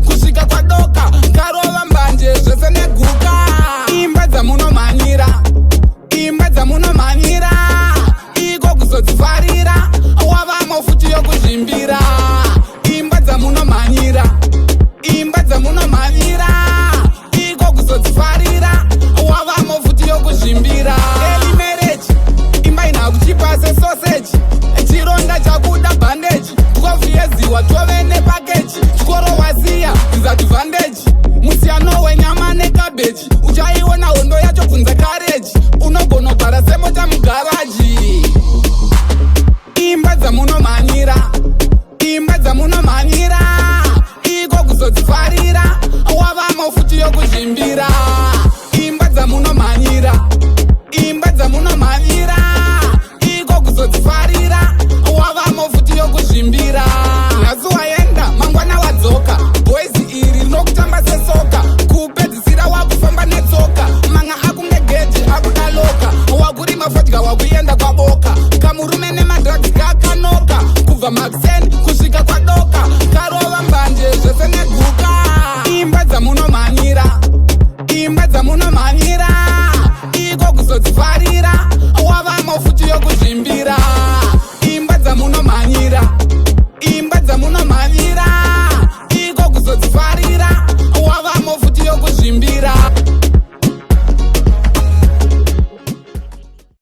Kusvika kwadoka, karova mbanje zvese neguka. Imba dzamunomhanyira, imba dzamunomhanyira, iko kuzodzifarira, wavamo futi yokuzvimbira. Imba dzamunomhanyira, imba dzamunomhanyira, iko kuzodzifarira, wavamo futi yokuzvimbira. Early marriage, imba ina kuchipa sesoseji, chironda chakuda bandage. 12 years watove nepackage, chikoro wasiya, disadvantage. Musiyano wenyama nekabheji uchaiona hondo yacho, bvunza kareji. Unogona kugara semota mugaraji. Imba dzamunomhanyira, imba dzamunomhanyira, iko kuzodzifarira, wavamo futi yokuzvimbira.